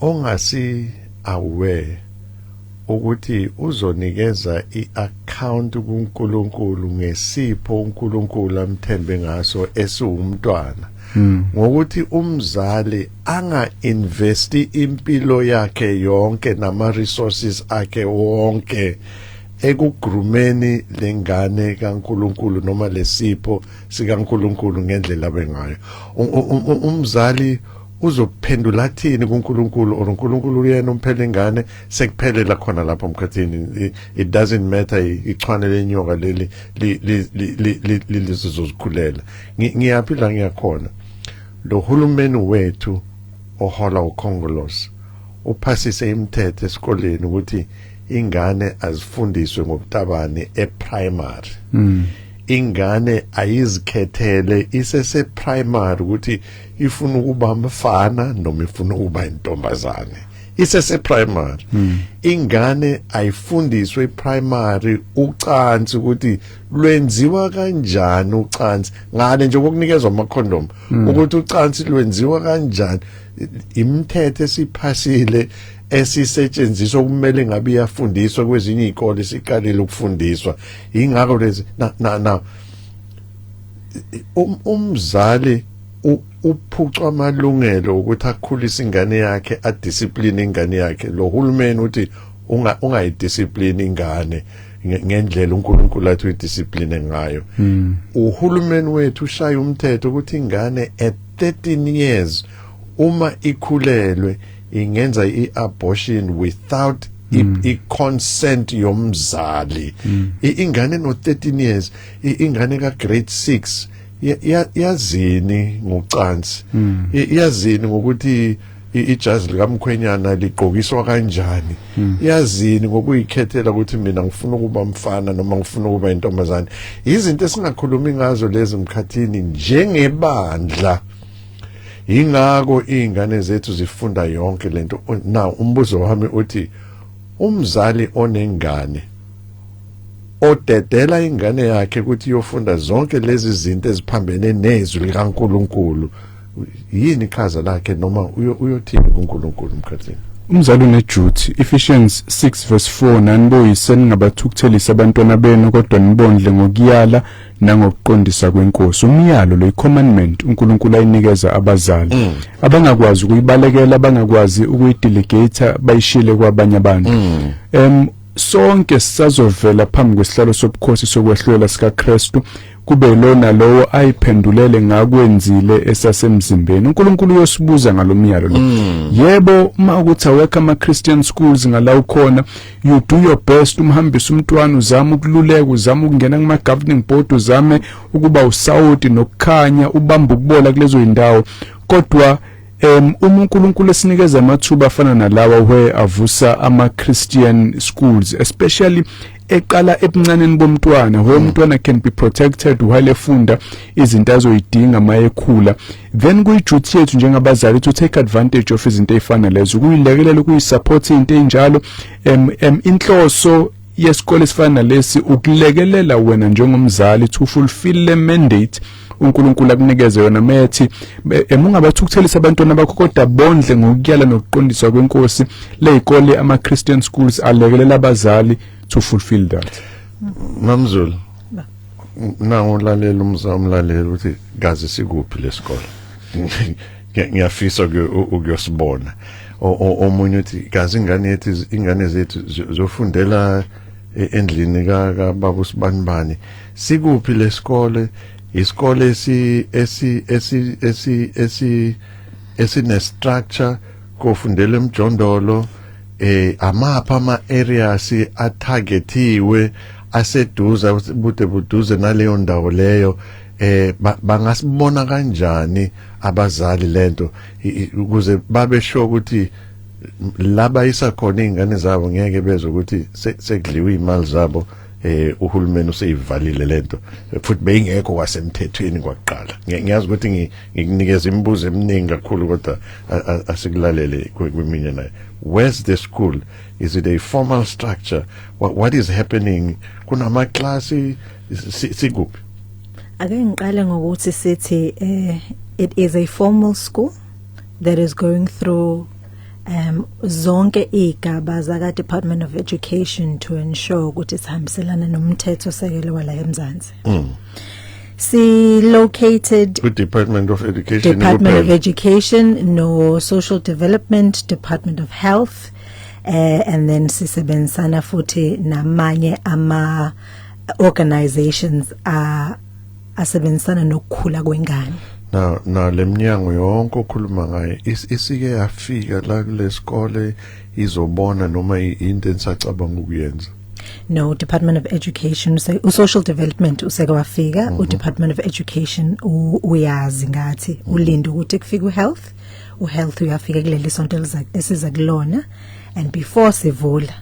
ongasi aware ukuthi uzonikeza iaccount kuNkulunkulu ngesipho uNkulunkulu amthembe ngaso esiwumntwana, ngokuthi umzali anga investi impilo yakhe yonke nama resources akhe wonke ekugroomeni lengane kaNkuluNkulu noma lesipho sikaNkuluNkulu ngendlela abengayo? Umzali uzophendula athini kuNkulunkulu, or uNkulunkulu uyena umphela ingane, sekuphelela khona lapho, Mkhathini? It doesn't matter, ichwane lenyoka leli lizozikhulela. Ngiyaphi la ngiyakhona? Lo hulumeni wethu ohola uKhongolose uphasise imithetho esikoleni ukuthi ingane azifundiswe ngobutabane eprimary. Ingane ayizikhethele isese primary ukuthi ifuna ukuba mfana noma ifuna ukuba intombazane, isese primary. Ingane ayifundiswe eprimary ucansi, ukuthi lwenziwa kanjani ucansi, ngale nje kokunikezwa ama condom, ukuthi ucansi lwenziwa kanjani. Imithetho esiphasile esisetshenziswa kumele ngabe iyafundiswa kwezinye izikole, siqalile ukufundiswa. Ingakho lezi na umzali uphucwa amalungelo ukuthi akhulise ingane yakhe, adiscipline ingane yakhe. Lo hulumeni uthi ungayidiscipline ingane ngendlela uNkulunkulu athi uyidiscipline ngayo. Uhulumeni wethu ushaya umthetho ukuthi ingane at 13 years uma ikhulelwe ingenza i-abortion without i-consent yomzali. Ingane no 13 years, ingane ka grade 6, yazini ngocansi? Yazini ngokuthi ijazi likamkhwenyana ligqokiswa kanjani? Yazini ngokuyikhethela ukuthi mina ngifuna ukuba mfana noma ngifuna ukuba intombazane? Izinto esingakhulumi ngazo lezi, Mkhathini, njengebandla. Ingakho izingane zethu zifunda yonke lento. Now umbuzo wami uthi, umzali onengane odedela ingane yakhe ukuthi iyofunda zonke lezi zinto eziphambene nezwi likaNkuluNkulu, yini iqhaza lakhe, noma uyothini kuNkulunkulu, Mkhathini? Umzali uneduty. Ephesians 6 verse 4, nani boyise, ningabathukuthelisi abantwana benu, kodwa nibondle ngokuyala nangokuqondisa kwenkosi. Umyalo lo, commandment uNkulunkulu ayinikeza abazali, abangakwazi ukuyibalekela, abangakwazi ukuyidelegate, bayishile kwabanye abantu. Sonke sisazovela phambi kwesihlalo sobukhosi sokwehlulela sikaKristu, kube lona lowo ayiphendulele ngakwenzile esasemzimbeni. uNkulunkulu uyosibuza ngalomyalo lo. Yebo, uma ukuthi awekho ama Christian schools ngala ukhona, you do your best, umhambise umntwana, uzama ukululeka, uzama ukungena kuma governing board, uzame ukuba usawoti nokukhanya, ubamba ukubola kulezo indawo, kodwa Uma uNkulunkulu esinikeza amathuba afana nalawa where avusa ama Christian schools, especially eqala ebuncaneni bomntwana, where umntwana can be protected while efunda izinto azoyidinga mayekhula, then kuyi-duty yethu njengabazali to take advantage of izinto ezifana lezo, ukuyilekelela, ukuyisupport into enjalo. Inhloso yesikole esifana nalesi ukulekelela wena njengomzali to fulfill le mandate uNkulunkulu akunikeze yona methi ungabathukuthelisa abantwana bakho, kodwa bondle ngokuyala nokuqondiswa kwenkosi. Lezikole, ama Christian schools, alekelela abazali to fulfill that. Mamzulu, na ulalela umlaleli ukuthi kazi sikuphi lesikole. Ngiyafisa ukuyosibona. Omunye uthi kazi ingane yethu, ingane zethu zofundela endlini ka baba usibanibani. Sikuphi lesikole? Isikole esi esi esi esi esi esine structure kofundela emjondolo? Amapha ama areas atargetiwe aseduze, bude buduze naleyo ndawo leyo? Bangasibona kanjani abazali lento ukuze babe sure ukuthi laba isakhona izingane zabo ngeke bezwe ukuthi sekudliwe imali zabo, uhulumeni useyivalile lento futhi beyingekho kwasemthethweni kwakuqala? Ngiyazi ukuthi ngikunikeza imibuzo eminingi kakhulu, kodwa asikulalele kweminye nayo. Where's the school? Is it a formal structure? What is happening? Kunamaklasi? Sikuphi? Ake ngiqale ngokuthi sithi it is a formal school that is going through zonke igaba zaka Department of Education to ensure ukuthi sihambiselana nomthetho sekelo wala eMzansi. Si located Ku Department of Education? Department of Kuphela. Education, no Social Development, Department of Health, and then sisebenzisana futhi namanye ama organizations asebenzisana nokukhula kwengane. Na leminyango yonke okhuluma ngayo isike yafika la kulesikole izobona, noma into enisacabanga ukuyenza? No, Department of Education, social development useke wafika. U Department of Education uyazi ngathi, ulinde ukuthi kufike uhealth. Uhealth uyafika kuleli sonto eliza esiza kulona, and before sivula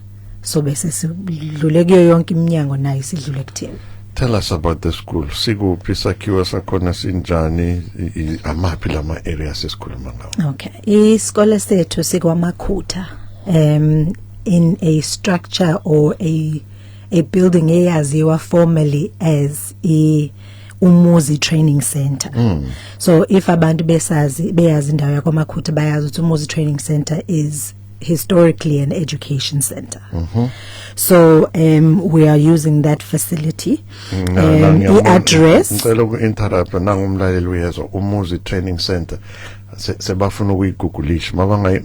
so bese sidlule kuyo yonke iminyango, nayo sidlule kuthina. Tell us about the school. Sikuphi isakhiwo sakhona, sinjani, amaphi lama areas esikhuluma ngawo? Okay, isikole sethu sikwaMakhutha, in a structure or a building eyaziwa formally as i Umuzi Training Center. So if abantu besazi, beyazi indawo yakwaMakhutha, bayazi ukuthi Umuzi Training Center is historically an education center. So we are using that facility. I-address Ngicela uku-interrupt, nangumlaleli uyezwa Umuzi Training Center. Sebafuna ukuyigugulisha,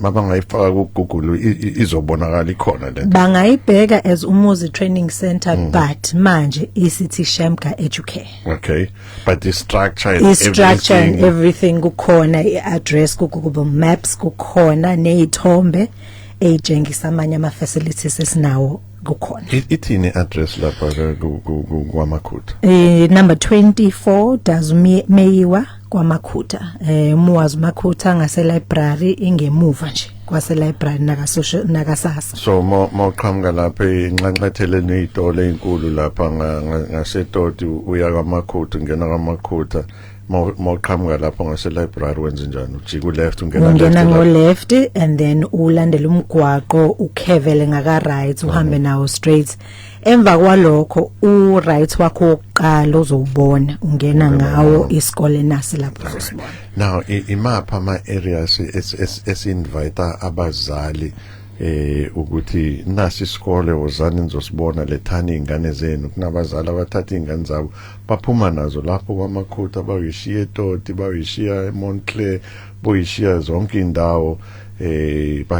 mabangayifaka ku Google izobonakala ikhona le? Bangayibheka as Umuzi Training Center, but manje isithi Shamgar Educare. Okay, but the structure and I-structure and everything. Everything kukhona, i-address ku Google Maps kukhona, nezithombe ey'tshengisa amanye ama-facilities esinawo kukhona. Ithini i-address lapha kwaMakhutha? Number 24 Dazu Meyiwa, kwaMakhutha. Umuwazi Makhutha ngase library, ingemuva nje kwase library naka social nakasasa. So mawuqhamuka lapha enxanxatheleni ezitolo ezinkulu lapha ngaseToti uya kwaMakhutha, ungena kwaMakhutha, mawuqhamuka lapha ngase library wenza njani? Ujika u-left, ungena ungena left ngo lapha. Left and then ulandela umgwaqo, ukhevele ngaka right, uhambe nawo straight. Emva kwalokho u right wakho wokuqala uzowubona, ungena ngawo isikole nasi lapho uzosibona. Now imapha ama areas esi-invite abazali ukuthi nasi isikole, wozani nizosibona, lethani izingane zenu? Kunabazali abathatha izingane zabo baphuma nazo lapho kwaMakhutha, bayishiya eToti, bayishiya eMontclair, boyishiya zonke indawo,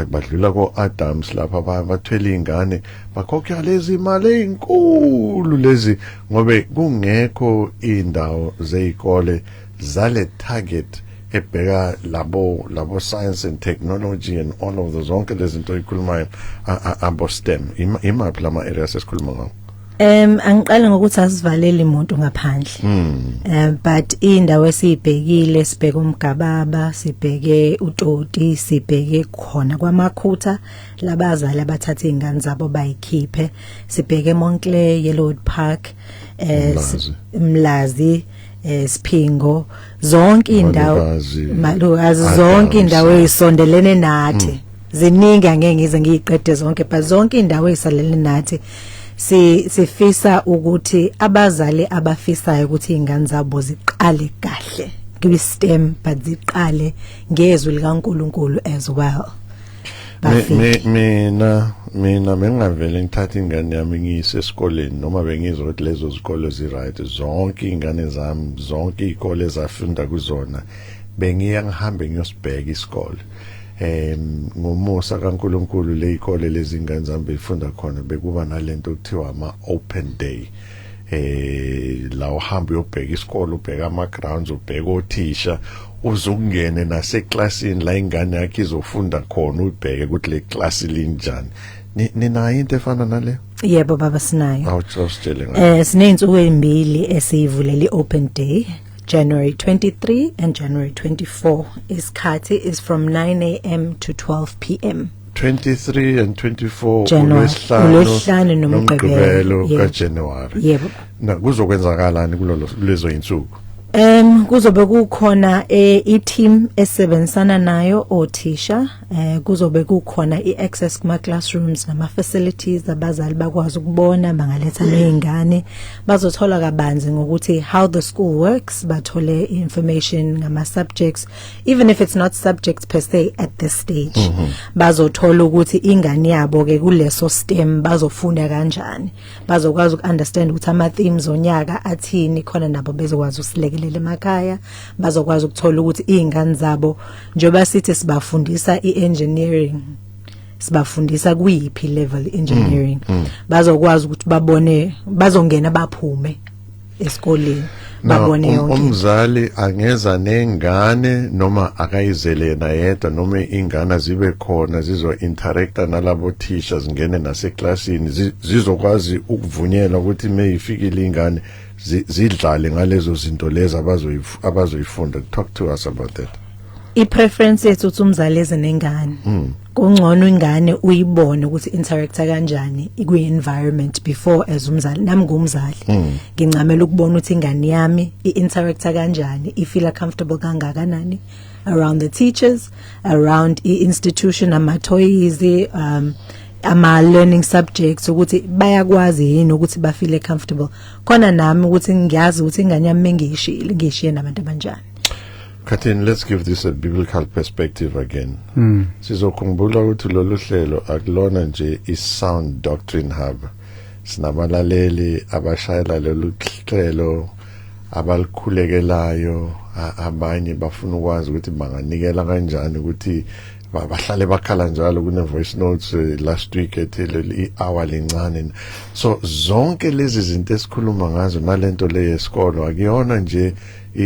badlula ko Adams lapha, bathwele izingane, bakhokha lezi imali ezinkulu lezi ngobe kungekho indawo zezikole zale target ebheka labo science and technology and all of those, zonke lezi zinto oyikhulumayo, abo STEM. Imaphi lama areas esikhuluma ngawo? Angiqale ngokuthi asivaleli umuntu ngaphandle. But indawo esibhekile, sibheke uMgababa, sibheke uToti, sibheke khona kwaMakhutha labazali abathatha izingane zabo bayikhiphe. Sibheke Montclair, Yellowwood Park, Mlazi. Mlazi, Siphingo, zonke indawo. Malukazi, Malukazi, zonke indawo ezisondelene nathi. Ziningi, angeke ngize ngiyiqede zonke, but zonke indawo ezisalele nathi si sifisa ukuthi abazali abafisayo ukuthi izingane zabo ziqale kahle kwi STEM, but ziqale ngezwi likaNkuluNkulu as well, bafike. Mina bengavele ngithatha ingane yami ngiyise esikoleni, noma bengizwa ukuthi lezo zikole zi-right. Zonke ingane zami, zonke izikole ezafunda kuzona, bengiya ngihambe ngiyosibheka isikole. Ngomusa kaNkuluNkulu, le ikole lezi ingane zami befunda khona bekuba nalento okuthiwa ama open day, la uhamba uyobheka isikole, ubheka ama grounds, ubheka othisha, uzungene naseklasini la ingane yakhe izofunda khona, ubheke ukuthi le class linjani. Ninayo into efana nale? Yebo baba, sinayo. Awusitshele ngayo. Sineyinsuku ezimbili esivulela i-open day, January 23 and January 24. Isikhathi is from 9 a.m. to 12 p.m. 23 and 24? January. uLwesihlanu. ULwesihlanu noMgqibelo. NoMgqibelo. Yebo. KaJanuary. Yebo. Na kuzokwenzakalani kulolo kulezo insuku? Kuzobe kukhona i-team esebenzisana nayo othisha, kuzobe kukhona i-access kuma classrooms nama facilities, abazali bakwazi ukubona, bangaletha nezingane, bazothola kabanzi ngokuthi how the school works, bathole information ngama subjects, even if it's not subjects per se at this stage. Bazothola ukuthi ingane yabo ke kuleso STEM bazofunda kanjani, bazokwazi ukunderstand ukuthi ama themes onyaka athini khona, nabo bezokwazi usilekelela emakhaya, bazokwazi ukuthola ukuthi izingane zabo, njengoba sithi sibafundisa iengineering, sibafundisa kuyiphi level engineering, bazokwazi ukuthi babone, bazongena baphume esikoleni babone yonke into. Umzali angeza nengane noma akayizele yena yedwa, noma ingane zibe khona zizo interacta nalabo thisha, zingene naseklasini, zizokwazi ukuvunyelwa ukuthi mayifikile ingane zidlale ngalezo zinto lezi abazoyifunda? Talk to us about that. I-preference yethu ukuthi umzali eze nengane. Kungcono ingane uyibone ukuthi interacta kanjani kwi-environment before, as umzali, nami ngumzali, ngincamela ukubona ukuthi ingane yami i-interacta kanjani, ifeel comfortable kangakanani around the teachers, around i-institution, ama-toys, ama learning subjects, ukuthi bayakwazi yini ukuthi bafeel comfortable khona, nami ukuthi ngiyazi ukuthi ingane yami mengiyishile ngiyishiye nabantu abanjani. Kathini, let's give this a biblical perspective again. Sizokhumbula ukuthi lolu hlelo akulona nje i-Sound Doctrine Hub. Sinabalaleli abashayela lolu hlelo, abalikhulekelayo, abanye bafuna ukwazi ukuthi banganikela kanjani, ukuthi bahlale bakhala njalo kune voice notes last week ethi i-hour lincane. So zonke lezi zinto esikhuluma ngazo nalento le yesikolo akuyona nje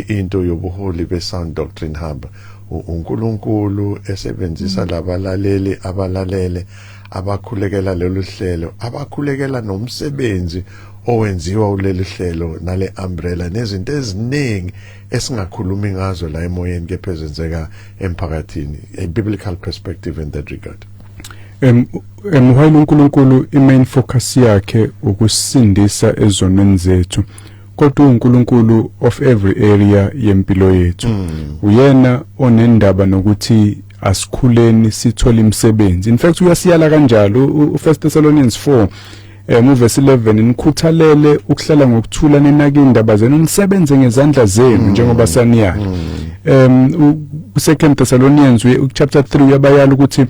into yobuholi be-Sound Doctrine Hub. UNkulunkulu esebenzisa labalaleli abalalele, abakhulekela lolu hlelo, abakhulekela nomsebenzi owenziwa uleli hlelo nale umbrella nezinto eziningi esingakhulumi ngazo la emoyeni kepha ezenzeka emphakathini. A biblical perspective in that regard. While uNkulunkulu i-main focus yakhe ukusindisa ezonweni zethu, kodwa uNkulunkulu of every area yempilo yethu. Uyena onendaba nokuthi asikhuleni, sithole imisebenzi. In fact, uyasiyala kanjalo u-1 Thessalonians 4 uverse 11: "Nikhuthalele ukuhlala ngokuthula, ninake indaba zenu, nisebenze ngezandla zenu njengoba saniyala." U-2 Thessalonians chapter 3 uyabayala ukuthi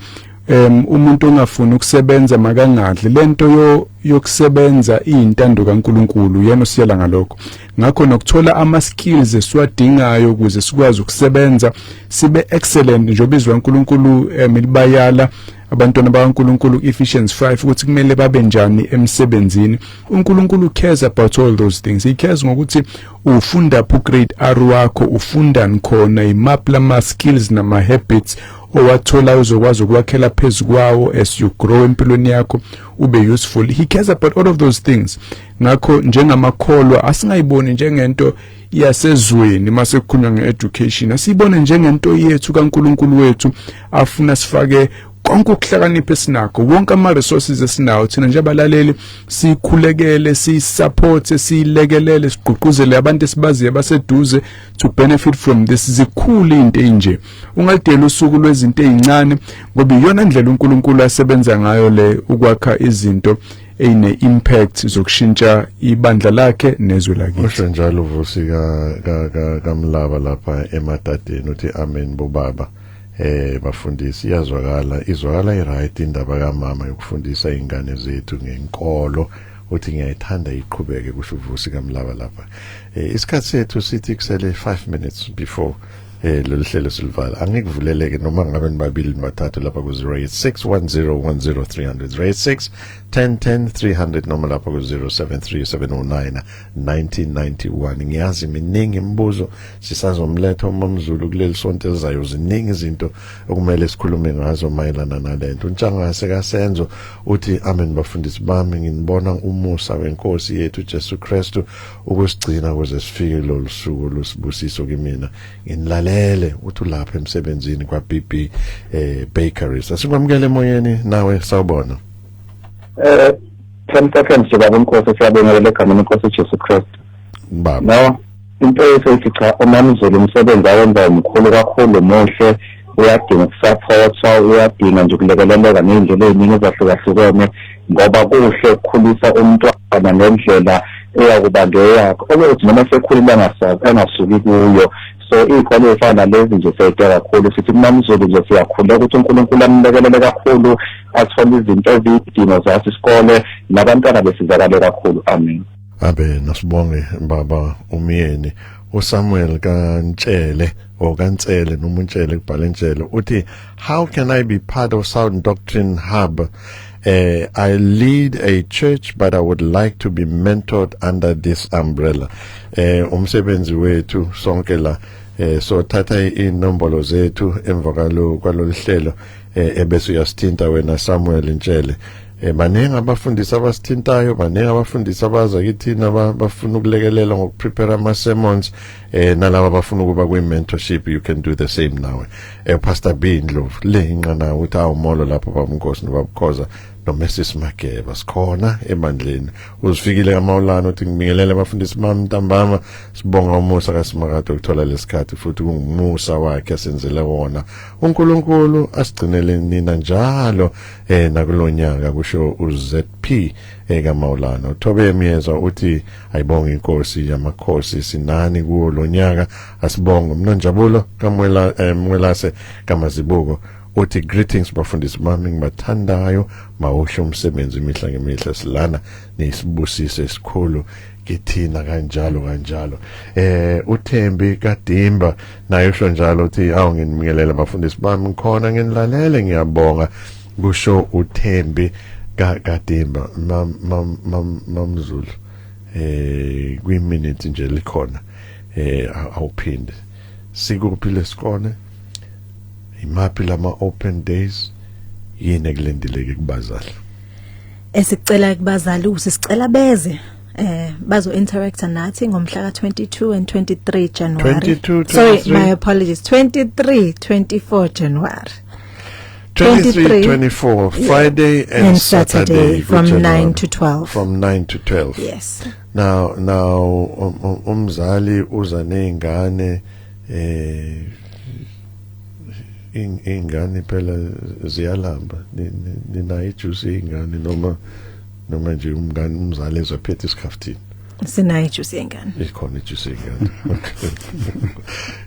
umuntu ongafuni ukusebenza makangadli. Lento yo yokusebenza iyintando kaNkuluNkulu, yena osiyala ngalokho. Ngakho nokuthola ama skills esiwadingayo ukuze sikwazi ukusebenza sibe excellent, njengoba izwi kaNkuluNkulu libayala abantwana bakaNkuluNkulu Ephesians 5 ukuthi kumele babe njani emsebenzini. uNkulunkulu cares about all those things. He cares ngokuthi ufunda phu grade R wakho, ufundani khona, imaphi lama skills nama habits. Owatholayo uzokwazi ukwakhela phezukwawo as you grow empilweni yakho, ube useful. He cares about all of those things. Ngakho njengamakholwa asingayiboni njengento yasezweni mase kukhulunywa ngeeducation, asiyibone njengento yethu kaNkuluNkulu wethu afuna sifake konke ukuhlakanipha esinakho, wonke ama resources esinawo thina njengabalaleli, sikhulekele, siyisupport, siyilekelele, sigqugquzele abantu esibaziyo abaseduze to benefit from this. Zikhulu into enje, ungalidela usuku lwezinto ezincane, ngoba iyona ndlela uNkulunkulu asebenza ngayo le, ukwakha izinto eyine impact zokushintsha ibandla lakhe nezwe lakithi. Usho njalo uVusi ka ka kaMlaba lapha eMadadeni, uthi amen bobaba, bafundisi. Iyazwakala, izwakala i-right indaba kamama yokufundisa ingane zethu ngenkolo. Uthi ngiyayithanda, iqhubeke, kusho uVusi kaMlaba lapha. Isikhathi sethu sithi kusele 5 minutes before lolu hlelo silivala. Angikuvuleleke noma ngabe nibabili, nibathathu lapha ku 0861010300, 086 10 10 300, noma lapha ku 073709 1991. Ngiyazi miningi imibuzo, sisazomletha uMamzulu kuleli sonto elizayo. Ziningi izinto okumele sikhulume ngazo mayelana nalento. Untshangase kaSenzo uthi amen bafundisi bami, nginibona umusa wenkosi yethu Jesu Kristu ukusigcina kuze sifike lolu suku lusibusiso kimina, nginilalele. Uthi ulapha emsebenzini kwa BB Bakeries. Asikwamukele emoyeni nawe, sawubona. 10 seconds nje, baba inkosi. Siyabingelela egameni inkosi Jesu Kristu. Baba. No, into yethu cha, uMamzulu umsebenzi awenza umkhulu kakhulu, muhle, uyadinga ukusupportwa, uyadinga nje ukulekeleleka ngey'ndlela ey'ningi ezahlukahlukene, ngoba kuhle ukukhulisa umntwana ngendlela eyakuba ngeyakho, okuthi noma sekhulile engasuki kuyo. So iy'kole ey'fana nalezi nje siyayidinga kakhulu. Sithi kuMamzulu nje siyakhuleka ukuthi uNkulunkulu amlekelele kakhulu, athole izinto eziyidingo zaso isikole, nabantwana besizakale kakhulu. Amen. Abe nasibonge baba umyeni. uSamuel kaNtshele or kaNtsele noma uNtshele, kubhala Ntshele, uthi how can I be part of Sound Doctrine Hub? I lead a church, but I would like to be mentored under this umbrella. Umsebenzi wethu sonke la, so thatha inombolo zethu emva kwalo kwalolu hlelo, ebese uyasithinta wena Samuel Ntshele. Baningi abafundisi abasithintayo, baningi abafundisi abaza kithina bafuna ukulekelela ngokuprepare ama sermons, nalabo abafuna ukuba kwi mentorship. You can do the same nawe. Pastor B Ndlovu le inqana uthi awumolo lapho babunkosi nobabukhoza no Mrs Mageba, sikhona ebandleni. Uzifikile kaMawulana uthi ngibingelele abafundisi bami ntambama, sibonga umusa kaSimakade ukuthola lesikhathi, futhi kungumusa wakhe asenzele wona. uNkulunkulu asigcinele nina njalo nakulonyaka, kusho uZP ekaMawulana. Uthobe Myeza uthi ayibonga inkosi yamakhosi, sinani kuwo lonyaka, asibonge. Mnonjabulo kaMwela, Mwelase kaMazibuko uthi greetings bafundisi bami ngibathandayo, mawuhle umsebenzi imihla ngemihla, silana nisibusiso esikhulu kithina, kanjalo kanjalo. UThembi kaDimba naye usho njalo, uthi awu nginibingelele bafundisi bami, ngikhona nginilalele, ngiyabonga, kusho uThembi kaDimba. Mam mam mam Mamzulu, kwi minute nje likhona, awuphinde sikuphi lesikole, imaphi lama open days, yini ekulindeleke kubazali? Esicela kubazali ukuthi sicela beze bazo interact nathi ngomhla ka 22 and 23 January. 22, Sorry, 23. my apologies, 23 24 January. 23, 24, Friday and, and Saturday, from January. 9 to 12. From 9 to 12. Yes. Now umzali uza nezingane, ingane phela ziyalamba. Ninayo ijuice ingane noma nje umngane umzali ezophethe isikhaftini? Sinayo ijuice yengane. Ikhona ijuice yengane.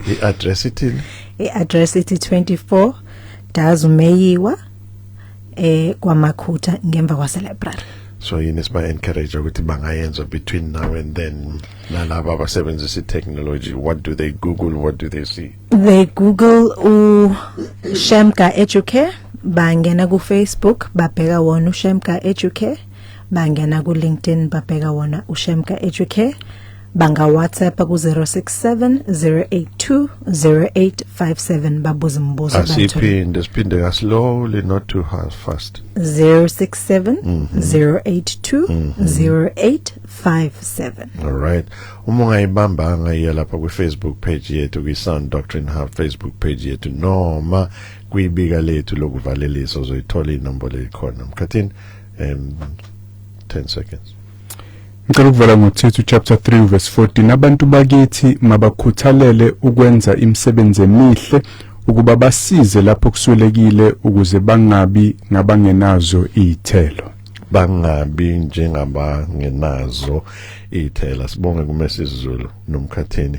I-address ithini? I-address ithi 24 Dazumeyiwa kwaMakhutha, ngemva kwase library. So yini siba encourage ukuthi bangayenza between now and then, nalabo abasebenzisa i-technology? What do they google? What do they see? They google u Shemka Educare, bangena ku Facebook babheka wona uShemka Educare, bangena ku LinkedIn babheka wona uShemka Educare. Banga WhatsApp ku 067 082 0857 babuze imibuzo bathole. Asiphinde, siphinde ka-slowly, not too fast. 067 082 0857. All right, uma ungayibambanga, iya lapha kwi-Facebook page yethu, kwi-Sound Doctrine Hub Facebook page yethu, noma kuyibika lethu lokuvalelisa, uzoyithola inombolo ekhona. Mkhathini, 10 seconds. Ngicela ukuvala ngoThithu chapter 3 verse 14: abantu bakithi mabakhuthalele ukwenza imisebenzi emihle, ukuba basize lapho kuswelekile, ukuze bangabi ngabangenazo izithelo. Bangabi njengabangenazo ithela. Sibonge kumesizulu nomkhathini.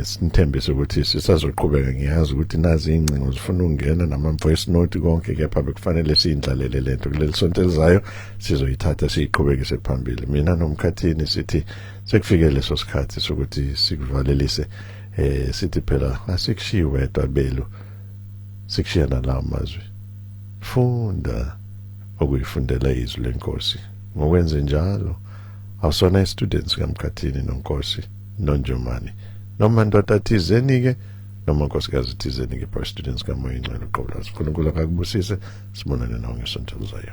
Sinithembise ukuthi sisazoqhubeka. Ngiyazi ukuthi nazi ingcingo zifuna ukungena nama voice note konke, kepha bekufanele siyindlalele lento. Kuleli sonto elizayo sizoyithatha siyiqhubekise phambili. Mina nomkhathini sithi sekufike leso sikhathi sokuthi sikuvalelise. Sithi phela asikushiyi wedwa belu, sikushiya nalawo mazwi: funda ukuyifundela izwi lenkosi. Ngokwenze njalo, awusona students kaMkhathini noNkosi noNjomani noma ndoda thizeni ke noma nkosikazi thizeni ke, students kaMoya Ingcwele uqobo. uNkulunkulu akakubusise. Sibonane nawe ngesonto elizayo.